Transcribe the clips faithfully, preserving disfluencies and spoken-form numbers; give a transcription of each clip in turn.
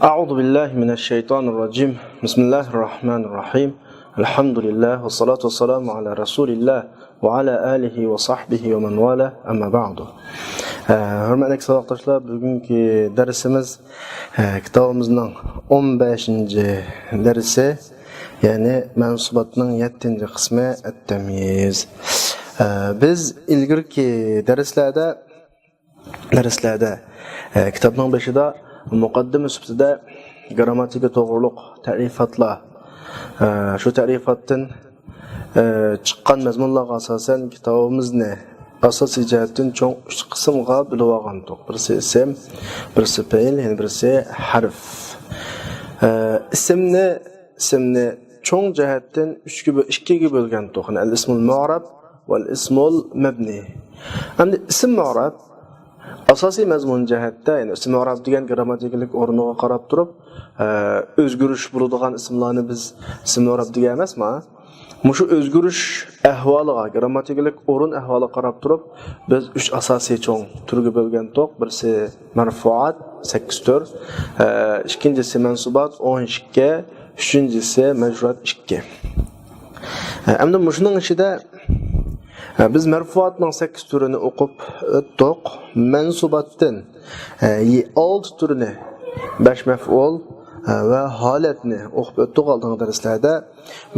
أعوذ بالله من الشيطان الرجيم. بسم الله الرحمن الرحيم. الحمد لله والصلاة والسلام على رسول الله وعلى آله وصحبه ومن والاه. أما بعد. ھە، ھۆرمەتلىك ساۋاقداشلار، بۈگۈنكى دەرسىمىز، ھە، كىتابىمىزنىڭ ئون بەشىنچى دەرسى، يەنى مەنسۇباتنىڭ يەتتىنچى قىسمى، ئەت-تەميىز. ھە، بىز ئىلگىرىكى دەرسلەردە دەرسلەردە، ئە، كىتابنىڭ بېشىدا مۇقەددىمە سۈپىتىدە گىرامماتىكا توغرۇلۇق تەرىپاتلار، ئە، شۇ تەرىپاتتىن، ئە، چىققان مەزمۇنلارغا ئاساسەن كىتابىمىزنى ئاساسىي جەھەتتىن چوڭ ئۈچ قىسىمغا بۆلۈۋالغانتۇق. بىرسى ئىسىم، بىرسى پېئىل، يەنە بىرسى ھەرپ. ئە، ئىسىمنى، ئىسىمنى چوڭ جەھەتتىن ئۈچكە بۆ-، ئىككىگە بۆلگەنتۇق. يەنى ئەل ئىسمۇل مۇئرەب ۋەل ئىسمۇل مەبنى. ئەمدى ئىسىم مۇئرەب ئاساسىي مەزمۇن جەھەتتە، يەنى ئىسىم مۇئرەب دەيدىغان گىرامماتىكىلىق ئورنىغا قاراپ تۇرۇپ، ئە، ئۆزگىرىش بولىدىغان ئىسىملارنى بىز ئىسىم مۇئرەب دېگەن ئەمەسما؟ مۇشۇ ئۆزگىرىش ئەھۋالىغا، گىرامماتىكىلىق ئورۇن ئەھۋالىغا قاراپ تۇرۇپ، بىز ئۈچ ئاساسىي چوڭ تۈرگە بۆلگەنتۇق. بىرسى مەرفۇئات، سەككىز تۈر، ئە، ئىككىنچىسى مەنسۇبات، ئون ئىككى، ئۈچىنچىسى مەجرۇرات، ئىككى. ئەمدى مۇشۇنىڭ ئىچىدە، بىز مەرفۇئاتنىڭ سەككىز تۈرىنى ئوقۇپ ئۆتتۇق. مەنسۇباتتىن، ئالتە تۈرىنى، بەش مەپئۇل ۋە ھالەتنى ئوقۇپ ئۆتتۇق ئالدىنقى دەرسلەردە.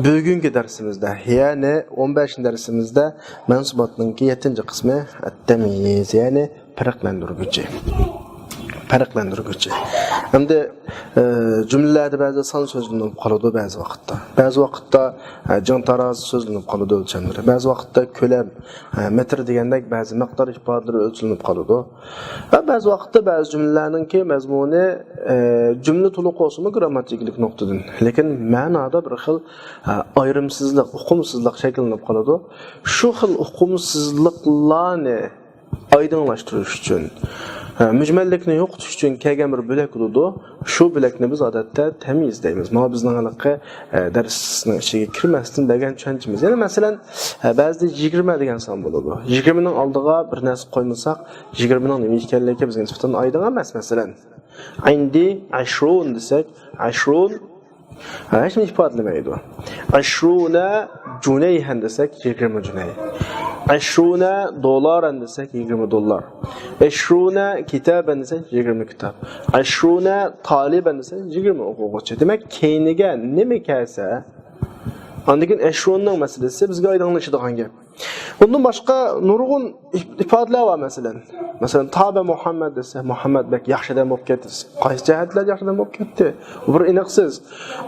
بۈگۈنكى دەرسىمىزدە، يەنى ئون بەشىنچى دەرسىمىزدە مەنسۇباتنىڭكى يەتتىنچى قىسمى ئەت-تەميىز، يەنى پەرقلەندۈرگۈچى. پەرقلەندۈرگۈچى. ئەمدى، ئە، جۈملىلەردە بەزى سان سۆزلىنىپ قالىدۇ بەزى ۋاقىتتا. بەزى ۋاقىتتا، ئە، جىڭ تارازى سۆزلىنىپ قالىدۇ ئۆلچەملىرى. بەزى ۋاقىتتا كۆلەم، ئە، مېتىر دېگەندەك بەزى مىقدار ئىپادىلىرى ئۆلچىنىپ قالىدۇ. ۋە بەزى ۋاقىتتا بەزى جۈملىلەرنىڭكى مەزمۇنى، ئە، جۈملە تولۇق بولسىمۇ گىرامماتىكىلىق نۇقتىدىن، لېكىن مەنادا بىر خىل، ئە، ئايرىمسىزلىق، ئۇقۇمسىزلىق شەكىللىنىپ قالىدۇ. شۇ خىل ئۇقۇمسىزلىقلارنى ئايدىڭلاشتۇرۇش ئۈچۈن، ھە، مۈجمەللىكنى يوقىتىش ئۈچۈن كەلگەن بىر بۆلەك بولىدۇ. شۇ بۆلەكنى بىز ئادەتتە تەميىز دەيمىز. مانا بىزنىڭ ھېلىقى، ئە، دەرسنىڭ ئىچىگە كىرمەستىن بەرگەن چۈشەنچىمىز. يەنە مەسىلەن، ئە، بەزىدە يىگىرمە دېگەن سان بولىدۇ. يىگىرمىنىڭ ئالدىغا بىر نەرسە قويمىساق، يىگىرمىنىڭ نېمە ئىكەنلىكى بىزگە نىسبەتەن ئايدىڭ ئەمەس. مەسىلەن، عندي عشرون دېسەك، عشرون ھېچنېمە ئىپادىلىمەيدۇ. عشرون جنيها دېسەك، يىگىرمە جۇنەي. عشرون دولارا دېسەك، يىگىرمە دوللار. عشرون كتابا دېسەك، يىگىرمە كىتاب. عشرون طالبا دېسەك، يىگىرمە ئوقۇغۇچى. دېمەك، كەينىگە نېمە كەلسە، ئاندىن كېيىن ئەشروننىڭ مەسىلىسى بىزگە ئايدىڭلىشىدىغان گەپ. ئۇندىن باشقا نۇرغۇن ئىپ-، ئىپادىلەر بار، مەسىلەن. مەسىلەن، تابە مۇھەممەد دېسە، مۇھەممەد بەك ياخشى ئادەم بولۇپ كەتتى دېسە. قايسى جەھەتلەردە ياخشى ئادەم بولۇپ كەتتى؟ ئۇ بىر ئېنىقسىز.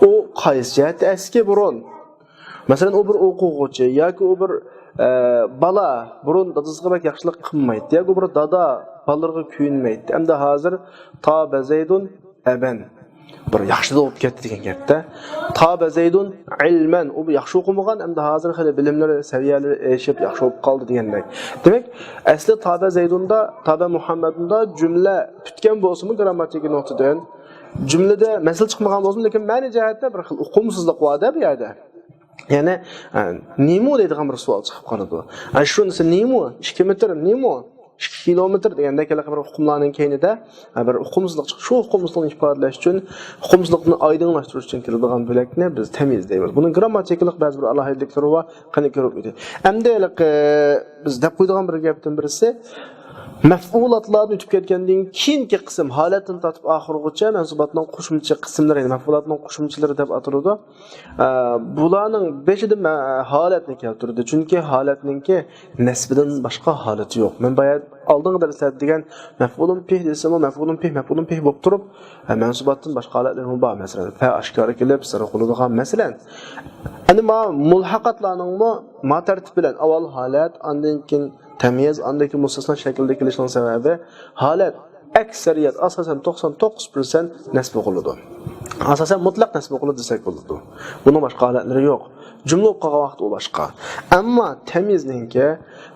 ئۇ قايسى جەھەتتە ئەسكى بۇرۇن؟ مەسىلەن، ئۇ بىر ئوقۇغۇچى ياكى ئۇ بىر، ئە، بالا بۇرۇن دادىسىغا بەك ياخشىلىق قىلمايتتى ياكى ئۇ بىر دادا بالىلىرىغا كۆيۈنمەيتتى. ئەمدى ھازىر تابە زەيدۇن ئەبەن. بىر ياخشى بولۇپ كەتتى دېگەن گەپتە. تابە زەيدۇن ئىلمەن، ئۇ ياخشى ئوقۇمىغان، ئەمدى ھازىر خېلى بىلىملىرى، سەۋىيەلىرى ئېشىپ، ياخشى بولۇپ قالدى دېگەندەك. دېمەك، ئەسلى تابە زەيدۇندا، تابە مۇھەممەدۇندا جۈملە پۈتكەن بولسىمۇ گىرامماتىكا نۇقتىدىن، جۈملىدە مەسىلە چىقمىغان بولسىمۇ، لېكىن مەنە جەھەتتە بىر خىل ئۇقۇمسىزلىق بار-دە بۇ يەردە. يەنى، ئە، نېمە دېيدىغان بىر سوئال چىقىپ قالىدۇ. ئە، شۇ دېسە نېمە؟ ئىككى مېتىر نېمە؟ ئىككى كىلومېتىر دېگەندەك ھېلىقى بىر ئۇقۇملارنىڭ كەينىدە، ئە، بىر ئۇقۇمسىزلىق چىقىپ، شۇ ئۇقۇمسىزلىقنى ئىپادىلەش ئۈچۈن، ئۇقۇمسىزلىقنى ئايدىڭلاشتۇرۇش ئۈچۈن كېلىدىغان بۆلەكنى بىز تەميىز دەيمىز. بۇنىڭ گىرامماتىكىلىق بەزى بىر ئالاھىدىلىكلىرى بار. قېنى كۆرۈپ ئۆتەي. ئەمدى ھېلىقى بىز دەپ قويىدىغان بىر گەپتىن بىرسى، مەپئۇلاتلاردىن ئۆتۈپ كەتكەندىن كېيىنكى قىسىم، ھالەتتىن تارتىپ ئاخىرغىچە مەنسۇباتنىڭ قوشۇمچە قىسىملىرى، يەنى مەپئۇلاتنىڭ قوشۇمچىلىرى دەپ ئاتىلىدۇ. ئە، بۇلارنىڭ بېشىدا مە-، ھالەتنى كەلتۈردى، چۈنكى ھالەتنىڭكى نەسبىدىن باشقا ھالىتى يوق. مەن بايا ئالدىنقى دەرسلەردە دېگەن مەپئۇلۇن پىھ دېسىمۇ، مەپئۇلۇن پىھ، مەپئۇلۇن پىھ بولۇپ تۇرۇپ، ئە، مەنسۇباتتىن باشقا ھالەتلىرىمۇ بار. مەسىلەن، پە ئاشكارا كېلىپ، زەرب قىلىدىغان، مەسىلەن. ئەنە ما مۇلھەقاتلارنىڭمۇ ما تەرتىپ بىلەن ئاۋۋال ھالەت، ئاندىن كېيىن تەميىز، ئاندىن كېيىن مۇستەسنا شەكىلدە كېلىشىنىڭ سەۋەبى، ھالەت ئەكسەرىيەت، ئاساسەن توقسان توققۇز پىرسەنت نەسب قىلىدۇ. ئاساسەن مۇتلەق نەسب قىلىدۇ دېسەك بولىدۇ. بۇنىڭ باشقا ھالەتلىرى يوق. جۈملە ئوقۇپ قالغان ۋاقىتتا ئۇ باشقا. ئەمما تەميىزنىڭكى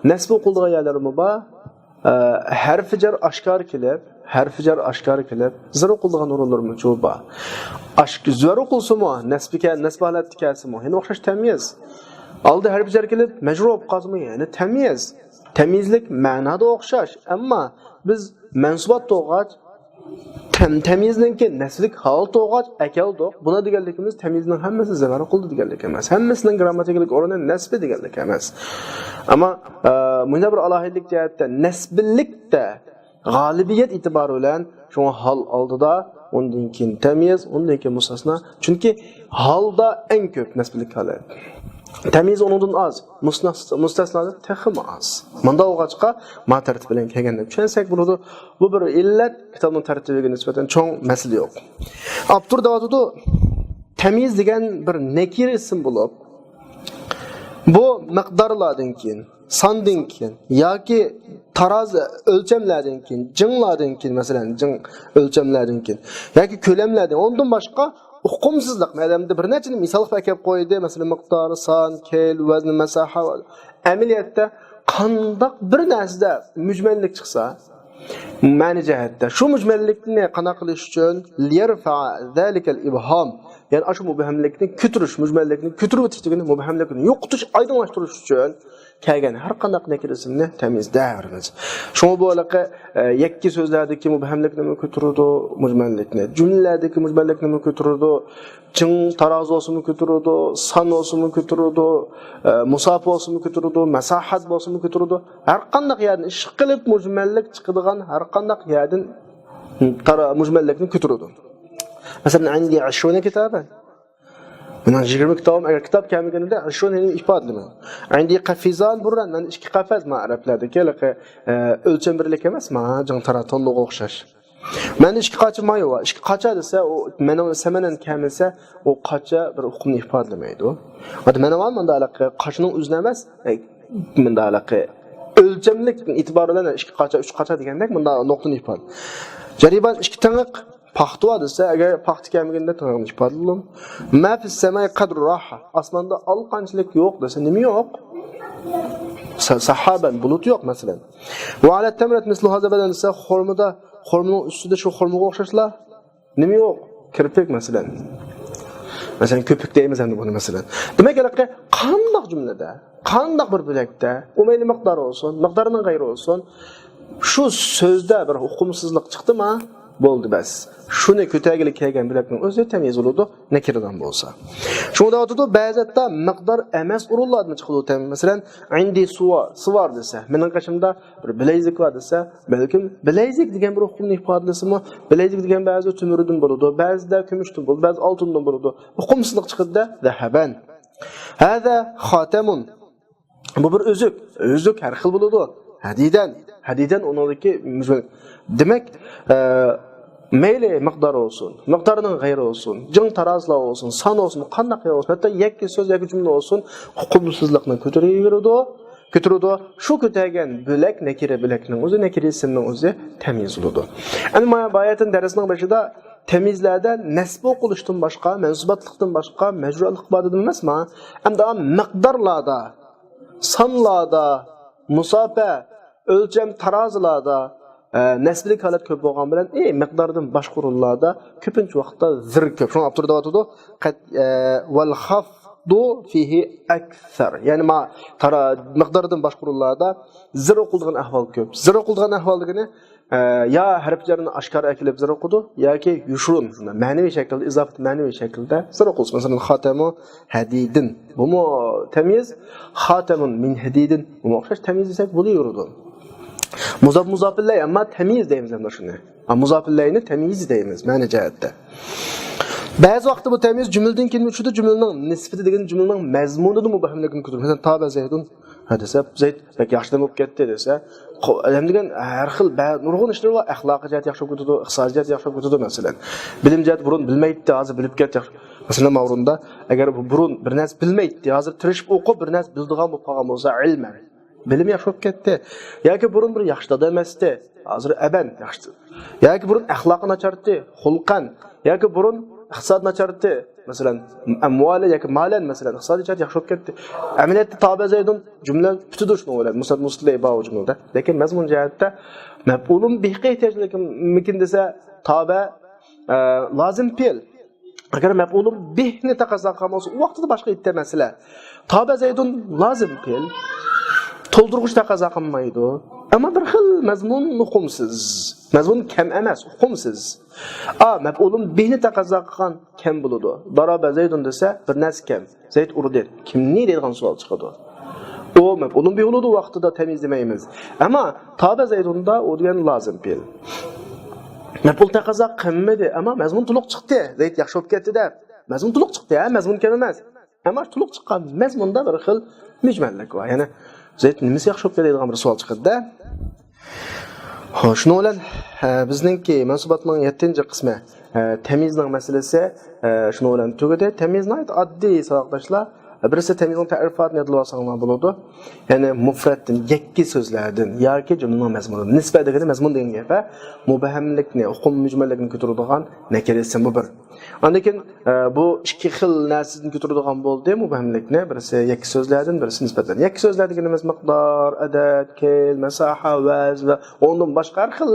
نەسب قىلىدىغان يەرلىرىمۇ بار، ئە، ھەرپى جەر ئاشكارا كېلىپ، ھەرپى جەر ئاشكارا كېلىپ، زەرب قىلىدىغان ئورۇنلىرىمۇ جۇ بار. ئاشك-، زەرب قىلسىمۇ، نەسبى كە-، نەسبى ھالەتتە كەلسىمۇ، يەنە ئوخشاش تەميىز. ئالدى ھەرپى جەر كېلىپ، مەجرۇر بولۇپ قالسىمۇ، يەنە تەميىز. تەميىزلىك مەنادا ئوخشاش، ئەمما بىز مەنسۇبات بولغاچ، تەم-، تەميىزنىڭكى نەسبلىك ھالىتى بولغاچ ئەكەلدۇق. بۇنى دېگەنلىكىمىز تەميىزنىڭ ھەممىسى زىنغار قىلدى دېگەنلىك ئەمەس. ھەممىسىنىڭ گرامماتىكىلىق ئورنى نەسبى دېگەنلىك ئەمەس. ئەمما، ئە، مۇنداق بىر ئالاھىدىلىك جەھەتتە نەسبىلىكتە غالىبىيەت ئېتىبارى بىلەن شۇڭا ھال ئالدىدا، ئۇندىن كېيىن تەميىز، ئۇندىن كېيىن مۇستەسنا. چۈنكى ھالدا ئەڭ كۆپ نەسبىلىك ھالەت. تەميىز ئۇنىڭدىن ئاز، مۇستەس-، مۇستەسنادا تېخىمۇ ئاز. مۇنداق بولغاچقا، ما تەرتىپ بىلەن كەلگەندە چۈشەنسەك بولىدۇ. بۇ بىر ئىللەت، كىتابنىڭ تەرتىپىگە نىسبەتەن چوڭ مەسىلە يوق. ئاپتور دەۋاتىدۇ، تەميىز دېگەن بىر نەكىرە ئىسىم بولۇپ، بۇ مىقدارلاردىن كېيىن، ساندىن كېيىن ياكى تارازا ئۆلچەملەردىن كېيىن، جىڭلاردىن كېيىن، مەسىلەن، جىڭ ئۆلچەملەردىن كېيىن ياكى كۆلەملەردىن، ئۇنىڭدىن باشقا ئۇقۇمسىزلىق، مەدەمدە بىر نەچچىنى مىسالغا ئەكەپ قويدى، مەسىلەن، مىقدار، سان، كەيل، ۋەزن، مەساھە. ئەمەلىيەتتە قانداق بىر نەرسىدە مۈجمەللىك چىقسا، مەنە جەھەتتە شۇ مۈجمەللىكنى قانداق قىلىش ئۈچۈن، ليرفع ذلك الإبهام، يەنى ئاشۇ مۇبھەملىكنى كۆتۈرۈش، مۈجمەللىكنى كۆتۈرۈۋېتىش دېگىنى مۇبھەملىكنى يوقىتىش، ئايدىڭلاشتۇرۇش ئۈچۈن كەلگەن ھەر قانداق نەكىرە ئىسىمنى تەميىز دەۋېرىمىز. شۇڭا بۇ ھېلىقى، ئە، يەككە سۆزلەردىكى مۇبھەملىكنىمۇ كۆتۈرىدۇ، مۇجمەللىكنى، جۈملىلەردىكى مۇجمەللىكنىمۇ كۆتۈرىدۇ، جىڭ تارازا بولسىمۇ كۆتۈرىدۇ، سان بولسىمۇ كۆتۈرىدۇ، ئە، مۇساپە بولسىمۇ كۆتۈرىدۇ، مەساھەت بولسىمۇ كۆتۈرىدۇ. ھەر قانداق يەردىن ئىشقىلىپ مۇجمەللىك چىقىدىغان ھەر قانداق يەردىن تارا-، مۇجمەللىكنى كۆتۈرىدۇ. مەسىلەن، عندي عشرون كتابا. مېنىڭ يىگىرمە كىتابىم، ئەگەر كىتاب كەلمىگىنىدە، شۇنى ئىپادىلىمەيدۇ. عندي قفزان برا، مەن ئىككى قەپەس، ما ئەرەبلەردىكى ھېلىقى، ئە، ئۆلچەم بىرلىكى ئەمەس، ما جىڭ تارا توننىغا ئوخشاش. مەن ئىككى قاچا مايۋا، ئىككى قاچا دېسە، ئۇ مېنىڭ سەمەنەن كەلمىسە، ئۇ قاچا بىر ئۇقۇمنى ئىپادىلىمەيدۇ. ھەتتا مانا مۇنداق ھېلىقى قاچىنىڭ ئۆزىنى ئەمەس، ئە، مۇنداق ھېلىقى ئۆلچەملىك ئېتىبار بىلەن ئىككى قاچا، ئۈچ قاچا دېگەندەك مۇنداق نۇقتىنى ئىپادىلەيدۇ. جەرىبان ئىككى تىڭىق، پاختا بار دېسە، ئەگەر پاختا كەلمىگەندە تىڭىقنى ئىپادىلىدۇ. ما فىس سەماي قەدرۇ راھە، ئاسماندا ئالقانچىلىك يوق دېسە، نېمە يوق؟ سا-، سەھابەن، بۇلۇت يوق، مەسىلەن. ۋە ئەلەت تەمرەت مىسلۇ ھازا بەدەن دېسە، خورمىدا، خورمىنىڭ ئۈستىدە شۇ خورمىغا ئوخشاشلا نېمە يوق؟ كىرپىك، مەسىلەن. مەسىلەن، كۆپۈك دەيمىز ئەمدى بۇنى، مەسىلەن. دېمەك، ھېلىقى قانداق جۈملىدە، قانداق بىر بۆلەكتە، ئۇ مەيلى مىقدار بولسۇن، مىقدارنىڭ غەيرى بولسۇن، شۇ سۆزدە بىر ئۇقۇمسىزلىق چىقتىما، بولدى بەس. شۇنى كۆتەرگىلى كەلگەن بۆلەكنىڭ ئۆزى تەميىز بولىدۇ، نەكىرىدىن بولسا. شۇڭا دەۋاتىدۇ، بەزى ھەتتا مىقدار ئەمەس ئورۇنلاردىن چىقىدۇ تەميىز. مەسىلەن، ئىندى سۇۋا، سۇۋار دېسە، مېنىڭ قېشىمدا بىر بىلەيزىك بار دېسە، بەلكىم بىلەيزىك دېگەن بىر ئۇقۇمنى ئىپادىلىسىمۇ، بىلەيزىك دېگەن بەزى تۆمۈردىن بولىدۇ، بەزىدە كۈمۈشتىن بولىدۇ، بەزى ئالتۇندىن بولىدۇ. ئۇقۇمسىزلىق چىقىدۇ-دە، زەھەبەن. ھازا خاتەمۇن. بۇ بىر ئۈزۈك. ئۈزۈك ھەر خىل بولىدۇ. ھەدىدەن. ھەدىدەن ئۇنىڭدىكى مۈزۈك. دېمەك، ئە، مەيلى مىقدار بولسۇن، مىقدارنىڭ غەيرى بولسۇن، جىڭ تارازىلار بولسۇن، سان بولسۇن، قانداق يەر بولسۇن، ھەتتا يەككە سۆز، يەككە جۈملە بولسۇن، ئۇقۇمسىزلىقنى كۆتۈرۈۋېرىدۇ. كۆتۈرىدۇ. شۇ كۆتەرگەن بۆلەك نەكىرە بۆلەكنىڭ ئۆزى، نەكىرە ئىسىمنىڭ ئۆزى تەميىز بولىدۇ. ئەمدى مانا باياتىن دەرسنىڭ بېشىدا تەميىزلەردە نەسب ئوقۇلۇشتىن باشقا، مەنسۇباتلىقتىن باشقا، مەجرۇرلۇق بار دېدىم ئەمەسما؟ ئەمدى مىقدارلاردا، سانلاردا، مۇساپە، ئۆلچەم تارازىلاردا، ئە، نەسبىلىك ھالەت كۆپ بولغان بىلەن، ئى، مىقداردىن باشقا ئورۇنلاردا كۆپىنچە ۋاقىتتا زىر كۆپ. شۇڭا ئاپتور دەۋاتىدۇ، قەت-، ئە، ۋەل خەفدۇ فىھى ئەكسەر. يەنى ما تارا-، مىقداردىن باشقا ئورۇنلاردا زىر ئوقۇلىدىغان ئەھۋال كۆپ. زىر ئوقۇلىدىغان ئەھۋال دېگىنى، ئە، يا ھەرپ جەرنى ئاشكارا ئەكېلىپ زىر ئوقۇدۇ، ياكى يوشۇرۇن، مەنىۋى شەكىلدە، ئىزاپەت مەنىۋى شەكىلدە زىر ئوقۇلسا. مەسىلەن، خاتەمۇ ھەدىدىن. بۇمۇ تەميىز، خاتەمۇن مىن ھەدىدىن. بۇمۇ ئوخشاش تەميىز دېسەك بولۇۋېرىدۇ. مۇزاپ مۇزاپىللەي، ئەمما تەميىز دەيمىز ئەمدى شۇنى. ھە، مۇزاپىللەينى تەميىز دەيمىز، مەنە جەھەتتە. بەزى ۋاقىتتا بۇ تەميىز جۈملىدىن كېيىن ئۆتىدۇ، جۈملىنىڭ نىسبىتى دېگەن جۈملىنىڭ مەزمۇنىدىن مۇبھەملىكنى كۆتۈرىدۇ. مەسىلەن، تابە زەيدۇن. ھە دېسە، زەيد بەك ياخشى ئادەم بولۇپ كەتتى دېسە، قو-، ئادەم دېگەن ھەر خىل بە-، نۇرغۇن ئىشلىرى بار، ئەخلاقىي جەھەتتە ياخشى بولۇپ كېتىدۇ، ئىقتىسادىي جەھەتتە ياخشى بولۇپ كېتىدۇ، مەسىلەن. بىلىم جەھەتتە بۇرۇن بىلمەيتتى، ھازىر بىلىپ كەتتى. مەسىلەن، ماۋۇرۇندا ئەگەر بۇ بۇرۇن بىر نەرسە بىلمەيتتى، ھازىر تىرىشىپ ئوقۇپ بىر نەرسە بىلىدىغان بولۇپ قالغان بولسا، ئىلمەن. بىلىمى ياخشى بولۇپ كەتتى. ياكى بۇرۇن بىر ياخشى دادا ئەمەستى، ھازىر ئەبەن ياخشى. ياكى بۇرۇن ئەخلاقى ناچارتى، خۇلقەن. ياكى بۇرۇن ئىقتىساد ناچارتى، مەسىلەن، ئەمۋالى ياكى مالەن، مەسىلەن، ئىقتىسادىي جەھەتتە ياخشى بولۇپ كەتتى. ئەمەلىيەتتە تابە زەيدۇن جۈملە پۈتىدۇ شۇنىڭ بىلەن. مۇسەت مۇسلەي باۋۇ جۈملىدە. لېكىن مەزمۇن جەھەتتە مەپئۇلۇن بىھقى ئېھتىياجلىكمىكىن دېسە، تابە، ئە، لازىم پېئىل. ئەگەر مەپئۇلۇن بىھنى تەقەززا قىلغان بولسا، ئۇ ۋاقتىدا باشقا ئىددە مەسىلە. تابە زەيدۇن لازىم پېئىل. تولدۇرغۇچ تەقەززا قىلمايدۇ. ئەمما بىر خىل مەزمۇن ئۇقۇمسىز. مەزمۇن كەم ئەمەس، ئۇقۇمسىز. ئا، مەپئۇلۇن بىھنى تەقەززا قىلغان كەم بولىدۇ. دارابە زەيدۇن دېسە، بىر نەرسە كەم. زەيد ئۇردى. كىمنى دەيدىغان سوئال چىقىدۇ. ئۇ مەپئۇلۇن بىھ بولىدۇ، ۋاقتىدا تەميىز دېمەيمىز. ئەمما تابە زەيدۇندا ئۇ دېگەن لازىم پېئىل. مەپئۇل تەقەززا قىلمىدى، ئەمما مەزمۇن تولۇق چىقتى. زەيد ياخشى بولۇپ كەتتى دەپ. مەزمۇن تولۇق چىقتى، ھە، مەزمۇن كەم ئەمەس. ئەمما تولۇق چىققان مەزمۇندا بىر خىل مۈجمەللىك بار. يەنى زەيد نېمىسى ياخشى بولۇپ كەتتى دەيدىغان بىر سوئال چىقىدۇ-دە. خوش، شۇنىڭ بىلەن، ئە، بىزنىڭكى مەنسۇباتنىڭ يەتتىنچى قىسمى، ئە، تەميىزنىڭ مەسىلىسى، ئە، شۇنىڭ بىلەن تۈگىدى. تەميىز ناھايىتى ئاددىي، ساۋاقداشلار. بىرسى تەميىزنىڭ تەرىپاتىنى يادلىۋالساڭلار بولىدۇ. يەنى مۇفرەتتىن، يەككە سۆزلەردىن ياكى جۈملىنىڭ مەزمۇنىدىن. نىسبەت دېگىنى مەزمۇن دېگەن گەپ، ھە؟ مۇبھەملىكنى، ئۇقۇم مۈجمەللىكنى كۆتۈرىدىغان نەكىرە ئىسىم بۇ بىر. ئاندىن كېيىن، ئە، بۇ ئىككى خىل نەرسىدىن كۆتۈرىدىغان بولدى مۇبھەملىكنى. بىرسى يەككە سۆزلەردىن، بىرسى نىسبەتلەردىن. يەككە سۆزلەر دېگىنىمىز مىقدار، ئەدەد، كەيل، مەساھە، ۋەز ۋە ئۇنىڭدىن باشقا ھەر خىل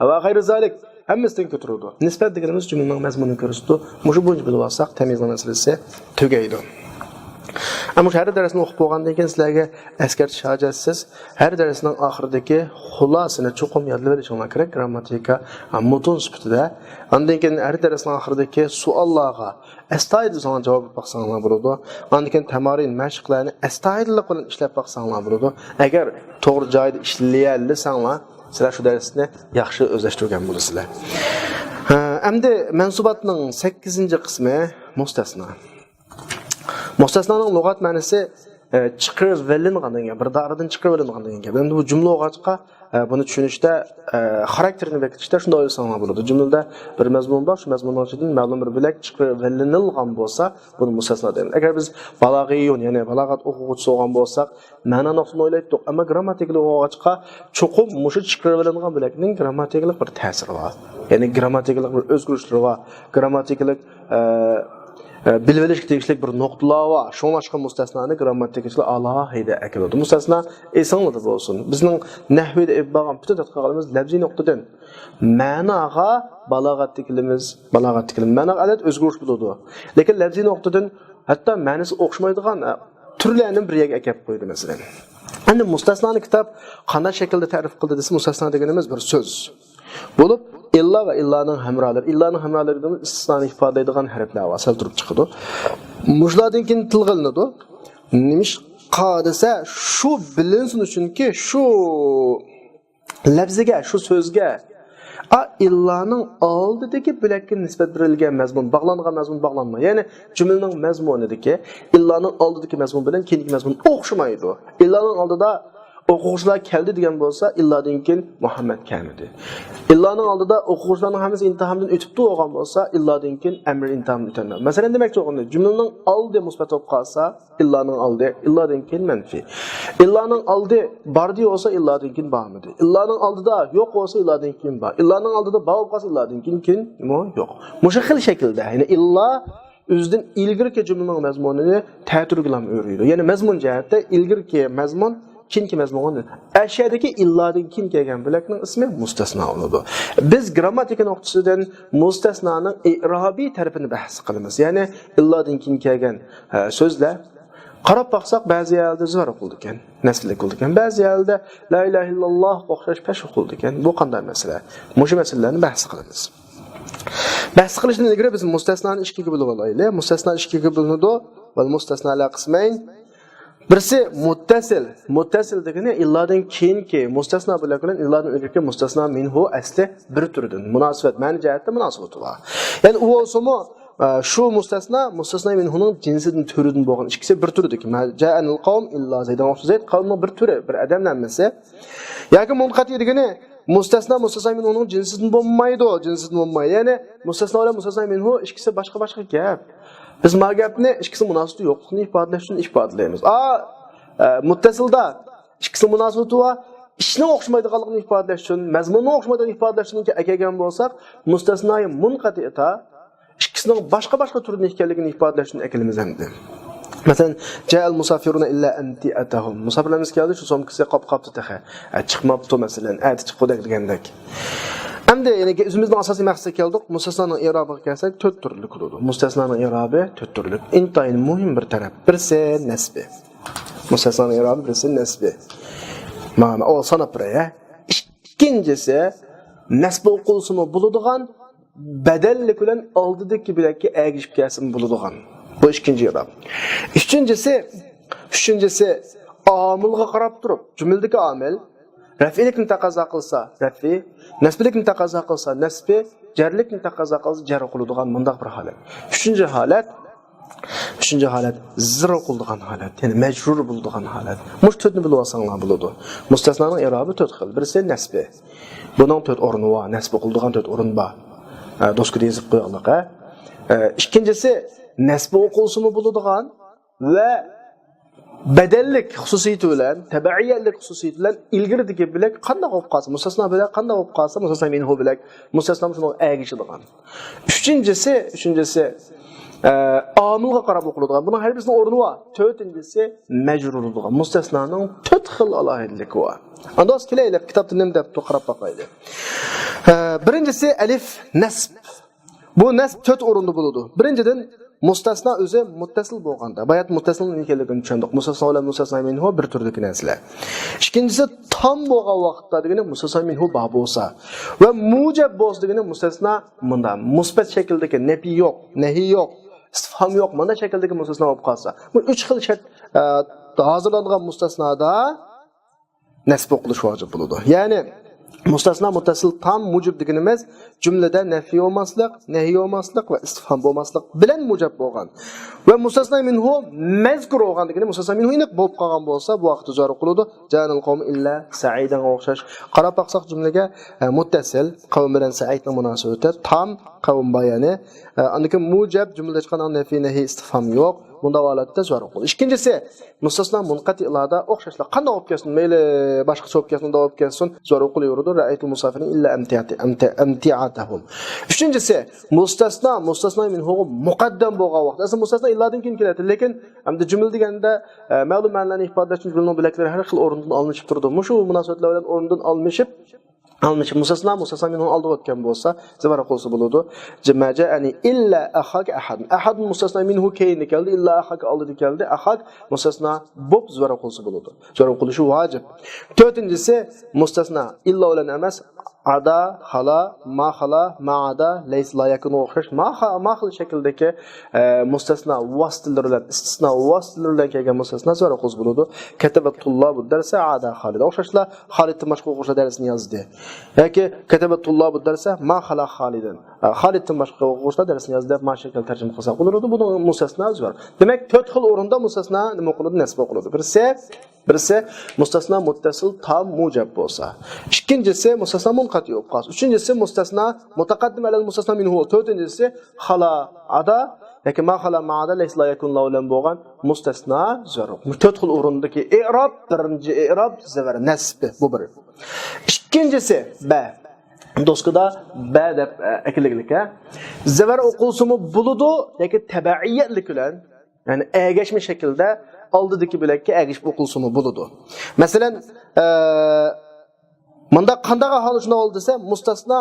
ۋە غەيرى زالىك ھەممىسىدىن كۆتۈرىدۇ. نىسبەت دېگىنىمىز جۈملىنىڭ مەزمۇنىنى كۆرسىتىدۇ. مۇشۇ بويىچە بىلىۋالساق، تەميىزنىڭ مەسىلىسى تۈگەيدۇ. ئەمما شۇ ھەر دەرسنى ئوقۇپ بولغاندىن كېيىن سىلەرگە ئەسكەرتىش ھاجەتسىز. ھەر دەرسنىڭ ئاخىرىدىكى خۇلاسىنى چوقۇم يادلىۋېلىشىڭلار كېرەك، گرامماتىكا، ئە، مۇتۇن سۈپىتىدە. ئاندىن كېيىن ھەر دەرسنىڭ ئاخىرىدىكى سوئاللارغا ئەستايىدىل ساڭا جاۋاب بېرىپ باقساڭلار بولىدۇ. ئاندىن كېيىن تەمارىن، مەشىقلەرنى ئەستايىدىللىق بىلەن ئىشلەپ باقساڭلار بولىدۇ. ئەگەر توغرا جايىدا ئىشلىيەلىسەڭلار، سىلەر شۇ دەرسنى ياخشى ئۆزلەشتۈرگەن بولىسىلەر. ھە، ئەمدى مەنسۇباتنىڭ سەككىزىنچى قىسمى مۇستەسنا. مۇستەسنانىڭ لۇغەت مەنىسى، ئە، چىقىرىۋېلىنغان دېگەن، بىر دائىرىدىن چىقىرىۋېلىنغان دېگەن گەپ. ئەمدى بۇ جۈملە بولغاچقا، ئە، بۇنى چۈشىنىشتە، ئە، خاراكتېرىنى بېكىتىشتە شۇنداق ئويلىساڭلار بولىدۇ. جۈملىدە بىر مەزمۇن بار، شۇ مەزمۇننىڭ ئىچىدىن مەلۇم بىر بۆلەك چىقىرىۋېلىنىلغان بولسا، بۇنى مۇستەسنا دەيمىز. ئەگەر بىز بالاغىيۇن، يەنى بالاغەت ئوقۇغۇچىسى بولغان بولساق، مەنا نۇقتىنى ئويلايتتۇق. ئەمما گرامماتىكىلىق بولغاچقا، چوقۇم مۇشۇ چىقىرىۋېلىنغان بۆلەكنىڭ گرامماتىكىلىق بىر تەسىرى بار. يەنى گرامماتىكىلىق بىر ئۆزگىرىشلىرى بار. گرامماتىكىلىق، ئە، ئە، بىلىۋېلىشكە تېگىشلىك بىر نۇقتىلار بار. شۇڭلاشقا مۇستەسنانى گرامماتىكىچىلار ئالاھىدە ئەكېلىدۇ. مۇستەسنا ئېسىڭلاردا بولسۇن. بىزنىڭ نەھۋىدە ئېلىپ بارغان پۈتۈن تەتقىقاتلىرىمىز لەپزىي نۇقتىدىن مەناغا بالاغەتتە كېلىمىز، بالاغەتتە كېلىمىز. مەناغا ئەلۋەتتە ئۆزگىرىش بولىدۇ. لېكىن لەپزىي نۇقتىدىن ھەتتا مەنىسى ئوخشىمايدىغان، ئە، تۈرلەرنى بىر يەرگە ئەكەپ قويدى، مەسىلەن. ئەمدى مۇستەسنانى كىتاب قانداق شەكىلدە تەرىپ قىلدى دېسە، مۇستەسنا دېگىنىمىز بىر سۆز بولۇپ، ئىللا ۋە ئىللانىڭ ھەمراھلىرى، ئىللانىڭ ھەمراھلىرى دېگىنىمىز ئىستىسنانى ئىپادىلەيدىغان ھەرپلەر بار، سەل تۇرۇپ چىقىدۇ. مۇشۇلاردىن كېيىن تىلغا ئېلىنىدۇ. نېمىشقا دېسە، شۇ بىلىنسۇن ئۈچۈنكى، شۇ لەپزىگە، شۇ سۆزگە، ئا، ئىللانىڭ ئالدىدىكى بۆلەككە نىسبەت بېرىلگەن مەزمۇن، باغلانغان مەزمۇن باغلانمايدۇ. يەنى جۈملىنىڭ مەزمۇنىدىكى ئىللانىڭ ئالدىدىكى مەزمۇن بىلەن كېيىنكى مەزمۇن ئوخشىمايدۇ. ئىللانىڭ ئالدىدا ئوقۇغۇچىلار كەلدى دېگەن بولسا، ئىللادىن كېيىن مۇھەممەد كەلمىدى. ئىللانىڭ ئالدىدا ئوقۇغۇچىلارنىڭ ھەممىسى ئىمتىھاندىن ئۆتۈپتۇ بولغان بولسا، ئىللادىن كېيىن ئەمىر ئىمتىھاندىن ئۆتەلمەيدۇ. مەسىلەن، دېمەكچى بولغىنىم، جۈملىنىڭ ئالدى مۇسبەت بولۇپ قالسا، ئىللانىڭ ئالدى، ئىللادىن كېيىن مەنپىي. ئىللانىڭ ئالدى باردى بولسا، ئىللادىن كېيىن بارمىدى. ئىللانىڭ ئالدىدا يوق بولسا، ئىللادىن كېيىن بار. ئىللانىڭ ئالدىدا بار بولۇپ قالسا، ئىللادىن كېيىن كېيىنمۇ يوق. مۇشۇ خىل شەكىلدە، يەنى ئىللا ئۆزىدىن ئىلگىرىكى جۈملىنىڭ مەزمۇنىنى تەتۈرگىلام ئۆرۈيدۇ. يەنى مەزمۇن جەھەتتە ئىلگىرىكى مەزمۇن، كېيىنكى مەزمۇنغا ئەشەدىكى ئىللادىن كېيىن كەلگەن بۆلەكنىڭ ئىسمى مۇستەسنا بولىدۇ. بىز گرامماتىكا نۇقتىسىدىن مۇستەسنانىڭ ئىئرابىي تەرىپىنى بەھس قىلىمىز. يەنى ئىللادىن كېيىن كەلگەن، ئە، سۆزلەر قاراپ باقساق، بەزى يەردە زار ئوقۇلىدىكەن، نەسبلىك بولىدىكەن. بەزى يەردە لا ئىلاھە ئىللاللاھقا ئوخشاش پەش ئوقۇلىدىكەن. بۇ قانداق مەسىلە؟ مۇشۇ مەسىلىلەرنى بەھس قىلىمىز. بەھس قىلىشتىن ئىلگىرى بىز مۇستەسنانى ئىككىگە بۆلۈپ ئالايلى. مۇستەسنا ئىككىگە بۆلۈنىدۇ. ۋەل مۇستەسنا ئەلا قىسمەين. بىرسى مۇتتەسىل. مۇتتەسىل دېگىنى ئىللادىن كېيىنكى مۇستەسنا بۆلەك بىلەن ئىللادىن ئىلگىرىكى مۇستەسنا مىنھۇ ئەسلى بىر تۈردىن. مۇناسىۋەت، مەنە جەھەتتە مۇناسىۋىتى بار. يەنى ئۇ بولسىمۇ، ئە، شۇ مۇستەسنا، مۇستەسنا مىنھۇنىڭ جىنسىدىن، تۈرىدىن بولغان ئىككىسى بىر تۈردىكى. مە-، جائەنىل قەۋم ئىللا زەيدەن ۋە زەيد. قەۋمنىڭ بىر تۈرى، بىر ئادەم ھەممىسى. ياكى مۇنقەتىئ دېگىنى مۇستەسنا، مۇستەسنا مىنھۇنىڭ جىنسىدىن بولمايدۇ، جىنسىدىن بولمايدۇ. يەنى مۇستەسنا بىلەن مۇستەسنا مىنھۇ ئىككىسى باشقا-باشقا گەپ. بىز ما گەپنى ئىككىسى مۇناسىۋىتى يوقلۇقىنى ئىپادىلەش ئۈچۈن ئىپادىلەيمىز. ئا، ئە، مۇتتەسىلدا ئىككىسىنىڭ مۇناسىۋىتى بار. ئىشنىڭ ئوخشىمايدىغانلىقىنى ئىپادىلەش ئۈچۈن، مەزمۇننىڭ ئوخشىمايدىغانلىقىنى ئىپادىلەش ئۈچۈن ئەكەلگەن بولساق، مۇستەسنايى مۇنقەتىئتا ئىككىسىنىڭ باشقا-باشقا تۈردىن ئىكەنلىكىنى ئىپادىلەش ئۈچۈن ئەكېلىمىز ئەمدى. مەسىلەن، جائەل مۇسافىرۇنە ئىللا ئەنتىئەتەھۇم. مۇساپىرلىرىمىز كەلدى، شۇ سومكىسى قاپ قاپتۇ تېخى. ئە، چىقماپتۇ مەسىلەن، ئەتە چىققۇدەك دېگەندەك. ئەمدى يەنە ئۆزىمىزنىڭ ئاساسىي مەقسىتىگە كەلدۇق. مۇستەسنانىڭ ئىرابىغا كەلسەك، تۆت تۈرلۈك بولىدۇ. مۇستەسنانىڭ ئىرابى تۆت تۈرلۈك. ئىنتايىن مۇھىم بىر تەرەپ. بىرسى نەسبى. مۇستەسنانىڭ ئىرابى بىرسى نەسبى. مانا ئۇ ساناپ بېرەي، ھە. ئىككىنچىسى، نەسبى ئوقۇلسىمۇ بولىدىغان، بەدەللىك بىلەن ئالدىدىكى بۆلەككە ئەگىشىپ كەلسىمۇ بولىدىغان. بۇ ئىككىنچى ئېراب. ئۈچىنچىسى، ئۈچىنچىسى، ئامىلغا قاراپ تۇرۇپ، جۈملىدىكى ئامىل رەفئىيلىكنى تەقەززا قىلسا رەفئىي، نەسبىيلىكنى تەقەززا قىلسا نەسبىي، جەرلىكنى تەقەززا قىلسا جەر قىلىدىغان مۇنداق بىر ھالەت. ئۈچىنچى ھالەت، ئۈچىنچى ھالەت، زەرۇر قىلىدىغان ھالەت، يەنى مەجرۇر بولىدىغان ھالەت. مۇشۇ تۆتنى بىلىۋالساڭلار بولىدۇ. مۇستەسنانىڭ ئېرابى تۆت خىل. بىرسى نەسبى. بۇنىڭ تۆت ئورنى بار. نەسبى قىلىدىغان تۆت ئورۇن بار. ئە، دوسكىدا يېزىپ قويۇڭلار، ھە. ئە، ئىككىنچىسى، نەسبى ئوقۇلسىمۇ بولىدىغان ۋە بەدەللىك خۇسۇسىيىتى بىلەن، تەبەئىيەتلىك خۇسۇسىيىتى بىلەن ئىلگىرىدىكى بۆلەك قانداق بولۇپ قالسا، مۇستەسنا بۆلەك قانداق بولۇپ قالسا، مۇستەسنا مىنھۇ بۆلەك، مۇستەسنا شۇنىڭغا ئەگىشىدىغان. ئۈچىنچىسى، ئۈچىنچىسى، ئە، ئامىلغا قاراپ ئوقۇلىدىغان. بۇنىڭ ھەر بىرسىنىڭ ئورنى بار. تۆتىنچىسى، مەجرۇر بولىدىغان. مۇستەسنانىڭ تۆت خىل ئالاھىدىلىكى بار. ئاندىن كېلەيلى، كىتابتا نېمە دەپتۇ، قاراپ باقايلى. ئە، بىرىنچىسى، ئەلىف نەسب. بۇ نەسب تۆت ئورۇندا بولىدۇ. بىرىنچىدىن، مۇستەسنا ئۆزى مۇتتەسىل بولغاندا، بايا مۇتتەسىلنىڭ نېمە ئىكەنلىكىنى چۈشەندۇق. مۇستەسنا بىلەن مۇستەسنا مىنھۇ بىر تۈردىكى نەرسىلەر. ئىككىنچىسى، تام بولغان ۋاقىتتا دېگىنى مۇستەسنا مىنھۇ بار بولسا ۋە مۇجەب بولسا دېگىنى مۇستەسنا مۇندا مۇسبەت شەكىلدىكى نەپى يوق، نەھى يوق، ئىستىفھام يوق، مۇندا شەكىلدىكى مۇستەسنا بولۇپ قالسا. بۇ ئۈچ خىل شەرت، ئە، ھازىرلانغان مۇستەسنادا نەسب ئوقۇلۇش ۋاجىپ بولىدۇ. يەنى مۇستەسنا مۇتتەسىل تام مۇجەب دېگىنىمىز جۈملىدە نەفى بولماسلىق، نەھى بولماسلىق ۋە ئىستىفھام بولماسلىق بىلەن مۇجەب بولغان. ۋە مۇستەسنا مىنھۇ مەزكۇر بولغان دېگىنى مۇستەسنا مىنھۇ ئېنىق بولۇپ قالغان بولسا، بۇ ۋاقىتتا جار قىلىدۇ. جاءنىل قەۋمۇ ئىللا سەئىدەنگە ئوخشاش. قاراپ باقساق جۈملىگە، ئە، مۇتتەسىل، قەۋم بىلەن سەئىدنىڭ مۇناسىۋىتى تام، قەۋم بار يەنى. ئە، ئاندىن كېيىن مۇجەب، جۈملىدە ھېچقانداق نەفى، نەھى، ئىستىفھام يوق. بۇنداق ھالەتتە جار قىلىدۇ. ئىككىنچىسى، مۇستەسنا مۇنقەتىئلاردا ئوخشاشلا قانداق بولۇپ كەلسۇن، مەيلى باشقىچە بولۇپ كەلسۇن، ئۇنداق بولۇپ كەلسۇن، جار قىلىۋېرىدۇ. رەئەيتۇل مۇسافىرىنە ئىللا ئەمتىئاتى-، ئەمتە-، ئەمتىئاتەھۇم. ئۈچىنچىسى، مۇستەسنا، مۇستەسنا مىنھۇغا مۇقەددەم بولغان ۋاقىت. ئەسلى مۇستەسنا ئىللادىن كېيىن كېلەتتى، لېكىن ئەمدى جۈملە دېگەندە، ئە، مەلۇم مەنىلەرنى ئىپادىلەش ئۈچۈن جۈملىنىڭ بۆلەكلىرى ھەر خىل ئورۇندىن ئالمىشىپ تۇرىدۇ. مۇشۇ مۇناسىۋەتلەر بىلەن ئورنىدىن ئالمىشىپ، ئالمىشىپ، مۇستەسنا، مۇستەسنا مىنھۇنىڭ ئالدىغا ئۆتكەن بولسا، زەۋەر قىلسا بولىدۇ. جا-، ما جاءنى إلا أخاك أحد. ئەھەد مۇستەسنا مىنھۇ كەينىدە كەلدى، ئىللا ئەخاك ئالدىدا كەلدى. ئەخاك مۇستەسنا بولۇپ زەۋەر قىلسا بولىدۇ. زەۋەر قىلىشى ۋاجىپ. تۆتىنچىسى، مۇستەسنا ئىللا بىلەن ئەمەس، ئادا، خالا، ما خالا، ما ئادا، لەيسە، لا يەكۇنغا ئوخشاش ما خا-، ما خىل شەكىلدىكى، ئە، مۇستەسنا ۋاسىتىلىرى بىلەن، ئىستىسنا ۋاسىتىلىرى بىلەن كەلگەن مۇستەسنا زەۋەر قىلسا بولىدۇ. كەتەبە تۇللابۇ دەرسە ئادا خالىدا. ئوخشاشلا خالىدتىن باشقا ئوقۇغۇچىلار دەرسنى يازدى. ياكى كەتەبە تۇللابۇ دەرسە ما خالا خالىدەن. ئە، خالىدتىن باشقا ئوقۇغۇچىلار دەرسنى يازدى دەپ ما شەكىل تەرجىمە قىلساق بولىدۇ. بۇنىڭ مۇستەسنا زەۋەر. دېمەك، تۆت خىل ئورۇندا مۇستەسنا نېمە قىلىدۇ؟ نەسب قىلىدۇ. بىرسى، بىرسى مۇستەسنا مۇتتەسىل تام مۇجەب بولسا. ئىككىنچىسى مۇستەسنا مۇنقەتىئ بولۇپ قالسا. ئۈچىنچىسى مۇستەسنا مۇتەقەددىم ئەلەل مۇستەسنا مىنھۇ. تۆتىنچىسى خالا ئادا ياكى ما خالا ما ئادا لەيسە لا يەكۇن لا بىلەن بولغان مۇستەسنا زەۋەر. تۆت خىل ئورۇندىكى ئېئراب، بىرىنچى ئېئراب زەۋەر نەسب، بۇ بىر. ئىككىنچىسى بە. دوسكىدا بە دەپ، ئە، ئەكېلىنگەنلىككە، زەۋەر ئوقۇلسىمۇ بولىدۇ ياكى تەبەئىيەتلىك بىلەن، يەنى ئەگەشمە شەكىلدە ئالدىدىكى بۆلەككە ئەگىشىپ ئوقۇلسىمۇ بولىدۇ. مەسىلەن، ئە، مۇنداق قانداق ئەھۋال شۇنداق بولدى دېسە، مۇستەسنا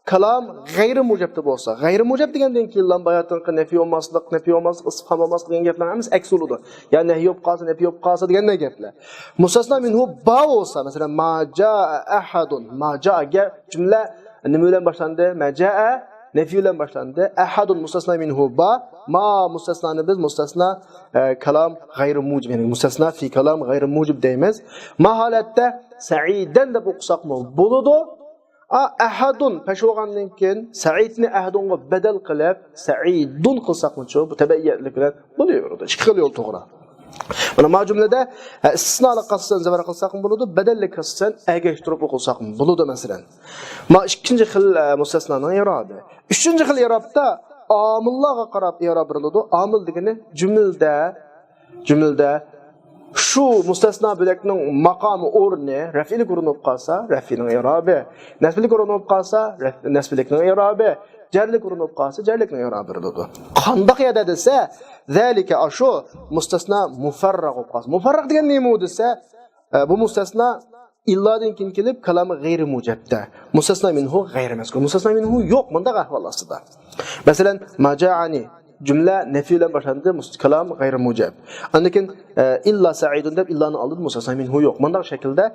كالام غەيرىي مۇجەبتە بولسا، غەيرىي مۇجەب دېگەندىن كېيىن لام باياتىنقى نەپى بولماسلىق، نەپى بولماسلىق، ئىستىفھام بولماسلىق دېگەن گەپلەرنىڭ ھەممىسى ئەكس بولىدۇ. يا نەھى بولۇپ قالسا، نەپى بولۇپ قالسا دېگەندەك گەپلەر. مۇستەسنا مىنھۇ با بولسا، مەسىلەن، ما جاء ئەھەدۇن، ما جاء گەپ جۈملە نېمە بىلەن باشلاندى؟ ما جاء نەفى بىلەن باشلاندى. ئەھەدۇن مۇستەسنا مىنھۇ با. ما مۇستەسنانى بىز مۇستەسنا، ئە، كالام غەيرىي مۇجىب، يەنى مۇستەسنا فى كالام غەيرىي مۇجىب دەيمىز. ما ھالەتتە سەئىدەن دەپ ئوقۇساقمۇ بولىدۇ. ئا، ئەھەدۇن پەش بولغاندىن كېيىن سەئىدنى ئەھەدۇنغا بەدەل قىلىپ سەئىدۇن قىلساقمۇچۇ، بۇ تەبەئىيەتلىك بىلەن بولۇۋېرىدۇ. ئىككى خىل يول توغرا. مانا ما جۈملىدە، ئە، ئىستىسنالىق قىلسا زەۋەر قىلساقمۇ بولىدۇ، بەدەللىك قىلسا ئەگەشتۈرۈپ ئوقۇساقمۇ بولىدۇ، مەسىلەن. ما ئىككىنچى خىل، ئە، مۇستەسنانىڭ ئېئرابى. ئۈچىنچى خىل ئېئرابتا ئامىللارغا قاراپ ئېئراب بېرىلىدۇ. ئامىل دېگىنى جۈملىدە، جۈملىدە شۇ مۇستەسنا بۆلەكنىڭ ماقامى، ئورنى رەفئىيلىك ئورۇن بولۇپ قالسا، رەفئىينىڭ ئېئرابى، نەسبىيلىك ئورۇن بولۇپ قالسا، رەف-، نەسبىيلىكنىڭ ئېئرابى، جەرلىك ئورۇن بولۇپ قالسا، جەرلىكنىڭ ئېئرابى بېرىلىدۇ. قانداق يەردە دېسە، زەلىكە، ئاشۇ مۇستەسنا مۇفەررەغ بولۇپ قالسا. مۇفەررەغ دېگەن نېمە ئۇ دېسە، ئە، بۇ مۇستەسنا ئىللادىن كېيىن كېلىپ، كالامى غەيرىي مۇجەبتە. مۇستەسنا مىنھۇ غەيرىي مەزكۇر. مۇستەسنا مىنھۇ يوق مۇنداق ئەھۋال ئاستىدا. مەسىلەن، ما جاءنى، جۈملە نەفى بىلەن باشلاندى، مۇس-، كالام غەيرى مۇجەب. ئاندىن كېيىن، ئە، ئىللا سەئىدۇن دەپ، ئىللانى ئالدىدىن مۇستەسنا مىنھۇ يوق. مۇنداق شەكىلدە،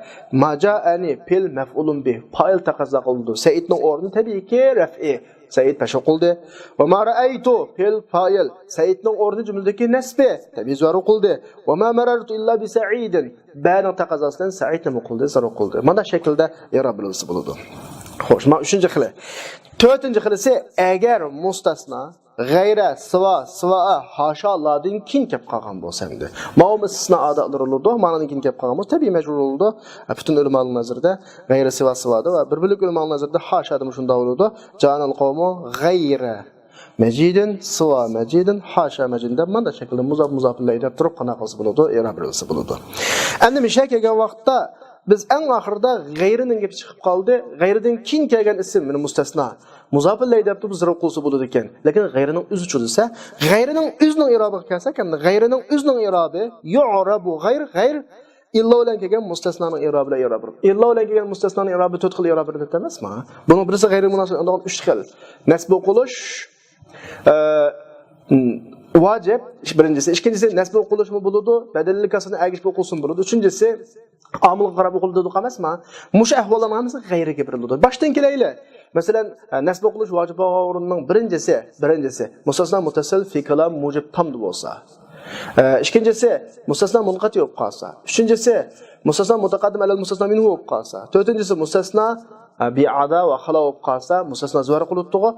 ما جائەنى پېئىل مەفئۇلۇن بىھ، پائىل تەقەززا قىلىدۇ. سەئىدنىڭ ئورنى تەبىئىيكى رەفئى. سەئىد پەش ئوقۇلدى. ۋە ما رەئەيتۇ، پېئىل پائىل. سەئىدنىڭ ئورنى جۈملىدىكى نەسبى. تەبىئىي زۇھۇر ئوقۇلدى. ۋە ما مەرەرتۇ ئىللا بى سەئىدىن. بەنىڭ تەقەززاسى بىلەن سەئىدنى ئوقۇلدى، زۇھۇر ئوقۇلدى. مانا شەكىلدە ئىراب بېرىلسە بولىدۇ. خوش، مانا ئۈچىنچى خىلى. تۆتىنچى خىلىسى، ئەگەر مۇستەسنا، غەيرە، سىۋا، سىۋائە، ھاشالاردىن كېيىن كەپ قالغان بولسا ئەمدى. ماۋۇ ئىستىسنا ئاداتلىرى بولىدۇ، مانىدىن كېيىن كەپ قالغان بولسا، تەبىئىي مەجرۇر بولىدۇ. پۈتۈن ئۆلىمانىڭ نەزىرىدە غەيرە، سىۋا، سىۋادا ۋە بىر بۆلەك ئۆلىمانىڭ نەزىرىدە ھاشادىمۇ شۇنداق بولىدۇ. جائەنىل قەۋمۇ غەيرە مەجىدىن، سىۋا مەجىدىن، ھاشا مەجىدىن دەپ، مانا شەكىلدە مۇزاپ، مۇزاپ ئىلەيھى دەپ تۇرۇپ قانداق قىلسا بولىدۇ، ئىراب بېرىلسە بولىدۇ. ئەمدى مىشە كەلگەن ۋاقىتتا بىز ئەڭ ئاخىرىدا غەيرىنىڭ گېپى چىقىپ قالدى. غەيرىدىن كېيىن كەلگەن ئىسىم، مانا مۇستەسنا. مۇزاپ ئىلەيھى دەپ تۇرۇپ زۇھۇر قىلسا بولىدىكەن. لېكىن غەيرىنىڭ ئۆزىچۇ دېسە، غەيرىنىڭ ئۆزىنىڭ ئىرابىغا كەلسەك، ئەمدى غەيرىنىڭ ئۆزىنىڭ ئىرابى يۇئرەبۇ غەير، غەير ئىللا بىلەن كەلگەن مۇستەسنانىڭ ئىرابى بىلەن ئىراب بېرىلىدۇ. ئىللا بىلەن كەلگەن مۇستەسنانىڭ ئىرابى تۆت خىل ئىراب بېرىلىدۇ ئەمەسمۇ؟ بۇنىڭ بىرسى غەيرىي مۇناسىب، ئۇنداق ئۈچ خىل. نەسب ئوقۇلۇش، ئە، م، ۋاجىپ، بىرىنچىسى. ئىككىنچىسى، نەسب ئوقۇلۇشمۇ بولىدۇ، بەدەللىك كاسىنى ئەگىشىپ ئوقۇلسىمۇ بولىدۇ. ئۈچىنچىسى، ئامىلغا قاراپ ئوقۇلىدۇ دېدۇق ئەمەسمۇ؟ مۇشۇ ئەھۋاللارنىڭ ھەممىسى غەيرىگە بېرىلىدۇ. باشتىن كېلەيلى. مەسىلەن، ئە، نەسب ئوقۇلۇش ۋاجىپ بولغان ئورۇننىڭ بىرىنچىسى، بىرىنچىسى، مۇستەسنا مۇتتەسىل فى كالام مۇجىب تامدا بولسا. ئە، ئىككىنچىسى، مۇستەسنا مۇنقەتى بولۇپ قالسا. ئۈچىنچىسى، مۇستەسنا مۇتەقەددىم ئەلەل مۇستەسنا مىنھۇ بولۇپ قالسا. تۆتىنچىسى، مۇستەسنا، ئە، بىئادا ۋە خالا بولۇپ قالسا، مۇستەسنا زۇھۇر قىلىدۇ.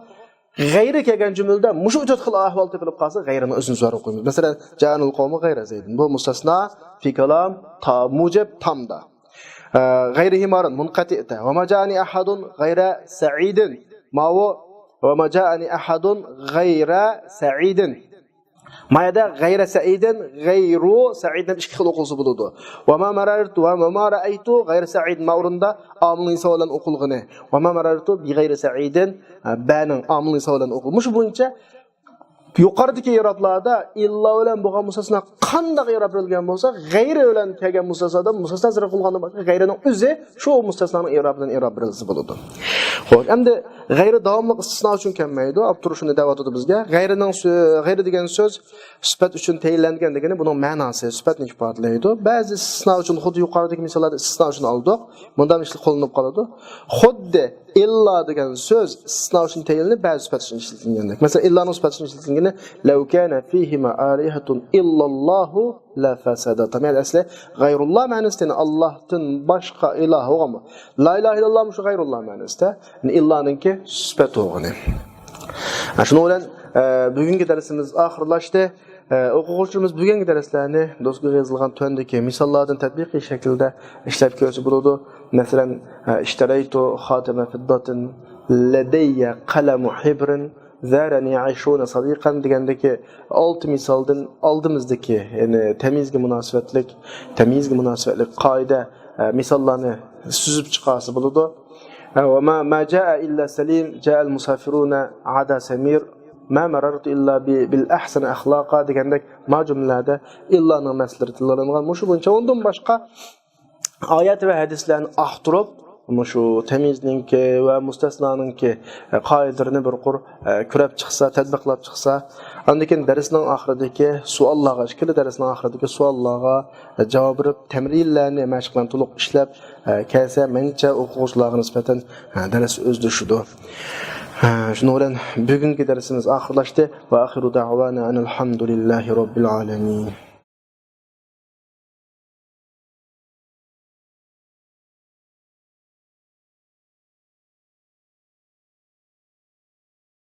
غەيرى كەلگەن جۈملىدە مۇشۇ تۆت خىل ئەھۋال تېپىلىپ قالسا، غەيرىنىڭ ئۆزىنى زۇھۇر قويىمىز. مەسىلەن، جائەنىل قەۋمۇ غەيرە زەيدىن. بۇ مۇستەسنا، فى كالام، تا، مۇجىب، تامدا. ئە، غەيرى ھىمارىن، مۇنقەتىئتە. ۋە ما جائەنى ئەھەدۇن غەيرە سەئىدىن. ماۋۇ، ۋە ما جائەنى ئەھەدۇن غەيرە سەئىدىن. ما يەردە غەيرە سەئىدىن، غەيرۇ سەئىد دەپ ئىككى خىل ئوقۇلسا بولىدۇ. ۋە ما مەرەرتۇ ۋە ما رەئەيتۇ غەيرە سەئىد، ما ئورنىدا ئامىلنىڭ سەۋەبى بىلەن ئوقۇلغىنى. ۋە ما مەرەرتۇ بىغەيرى سەئىدىن، بەنىڭ ئامىلنىڭ سەۋەبى بىلەن ئوقۇل. مۇشۇ بويىچە يۇقىرىدىكى ئىرابلاردا ئىللا بىلەن بولغان مۇستەسنا قانداق ئىراب بېرىلگەن بولسا، غەيرى بىلەن كەلگەن مۇستەسنادا مۇستەسنا زۇھۇر قىلغاندىن باشقا غەيرىنىڭ ئۆزى شۇ مۇستەسنانىڭ ئىرابى بىلەن ئىراب بېرىلسە بولىدۇ. خوش، ئەمدى غەيرى داۋاملىق ئىستىسنا ئۈچۈن كەلمەيدۇ. ئاپتور شۇنى دەۋاتىدۇ بىزگە. غەيرىنىڭ سۆ-، غەيرى دېگەن سۆز سۈپەت ئۈچۈن تەيىنلەنگەن دېگىنى بۇنىڭ مەناسى، سۈپەتنى ئىپادىلەيدۇ. بەزى ئىستىسنا ئۈچۈن خۇددى يۇقىرىدىكى مىساللاردا ئىستىسنا ئۈچۈن ئالدۇق. مۇنداق ئىشلار قوللىنىپ قالىدۇ. خۇددى ئىللا دېگەن سۆز ئىستىسنا ئۈچۈن تەيىنلىنىپ، بەزى سۈپەت ئۈچۈن ئىشلىتىلگەندەك. مەسىلەن، ئىللانىڭ سۈپەت ئۈچۈن ئىشلىتىلگىنى، لەۋ كانە فىھىما ئالىھەتۇن ئىللاللاھۇ لەفەسەدەتا. يەنى ئەسلى غەيرۇللا مەنىسىدە، يەنى ئاللاھتىن باشقا ئىلاھ بولغانمۇ؟ لا ئىلاھە ئىللاللا مۇشۇ غەيرۇللا مەنىسىدە. يەنى ئىللانىڭكى سۈپەت بولغىنى. ھە، شۇنىڭ بىلەن، ئە، بۈگۈنكى دەرسىمىز ئاخىرلاشتى. ئە، ئوقۇغۇچىمىز بۈگۈنكى دەرسلەرنى دوسكىغا يېزىلغان تۆۋەندىكى مىساللاردىن تەتبىقىي شەكىلدە ئىشلەپ كۆرسە بولىدۇ. مەسىلەن، ئە، اشتريت خاتم فضة، لدي قلم حبر، زارني عشرون صديقا دېگەندىكى ئالتە مىسالدىن ئالدىمىزدىكى، يەنى تەميىزگە مۇناسىۋەتلىك، تەميىزگە مۇناسىۋەتلىك قائىدە، ئە، مىساللارنى سۈزۈپ چىقارسا بولىدۇ. ئە، وما، ما جاء إلا سليم، جاء المسافرون عدا سمير، ما مررت إلا ب، بالأحسن أخلاقا دېگەندەك ما جۈملىلەردە ئىللانىڭ مەسىلىلىرى تىلغا ئېلىنغان. مۇشۇ بويىچە ئۇندىن باشقا ئايەت ۋە ھەدىسلەرنى ئاختۇرۇپ، مۇشۇ تەميىزنىڭكى ۋە مۇستەسنانىڭكى قائىدىلىرىنى بىر قۇر، ئە، كۆرۈپ چىقسا، تەتبىقلاپ چىقسا، ئاندىن كېيىن دەرسنىڭ ئاخىرىدىكى سوئاللارغا، ئىككىلا دەرسنىڭ ئاخىرىدىكى سوئاللارغا، ئە، جاۋاب بېرىپ، تەمرىنلەرنى مەشىق بىلەن تولۇق ئىشلەپ، ئە، كەلسە، مەنچە ئوقۇغۇچىلارغا نىسبەتەن، ئە، دەرس ئۆزلىشىدۇ. ئە، شۇنىڭ بىلەن بۈگۈنكى دەرسىمىز ئاخىرلاشتى. وآخر دعوانا أن الحمد لله رب العالمين.